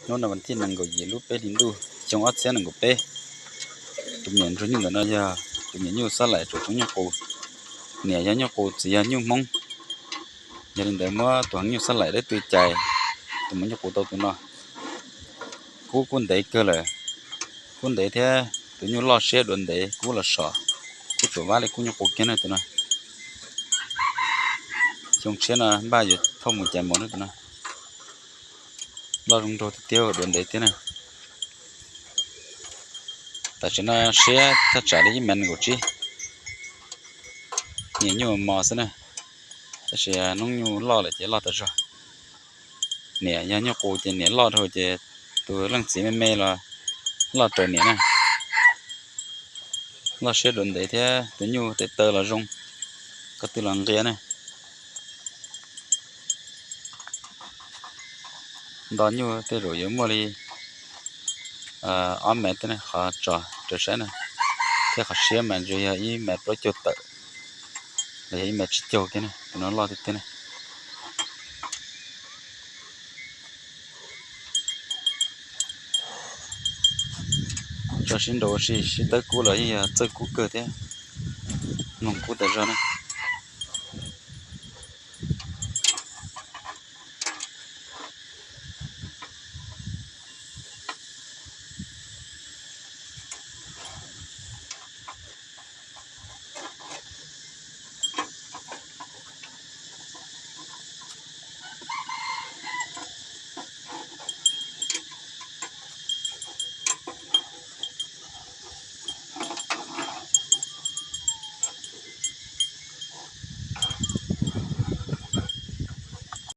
Hnub no vas thib nees nkaum yim lub peb hlis ntuj xyoo ob txhiab nees nkaum peb. Tus me nyuam ntsuag nyuj ntawm no yog tus me nyuam nyuj xab laim tsoom Hmoob nyuj qus. Niam yog nyuj qus, txiv yog nyuj Hmoob. Yog li ntawd muab tus heev nyuj xab laim dawb tw cais, tus me nyuam nyuj qus tau tus no. Kub kuj ntev kawg lawm, kub ntev thiab tus nyuj loj siab duav ntev, kub los sov, kub tsuas vab li kub nyuj qus kiag na tus no. Xyoo tshiab no npaj yuav thauj mus cais mov na tus no. Loj zoo nraug tiag tiag, duav ntev thiab na. Tam sim no siab thaj tsam li ib mev nees nkaum tsib. Niam nyuj mos xwb na, tab sis hnub nyuj loj lawm ces loj tas zog. Niam yog nyuj qus ces niam loj dhau ces tus leej txiv me me los loj raws niam na. Loj siab duav ntev thiab tus nyuj tes taw los zoo, ko tw los nqia na. Nto nyuj tej zaum yuav muaj li ob mev tej ne, qhov tso raws saib na, thiab qhov siab mas ntshe yog ib mev plaub caug tawm los yog ib mev tsib caug kiag ne, tus no loj tiag tiag ne. Tso sib nraus ua si, sib tawb kub los yeej yog txawj kub kawg thiab, mloog kub tas zog na.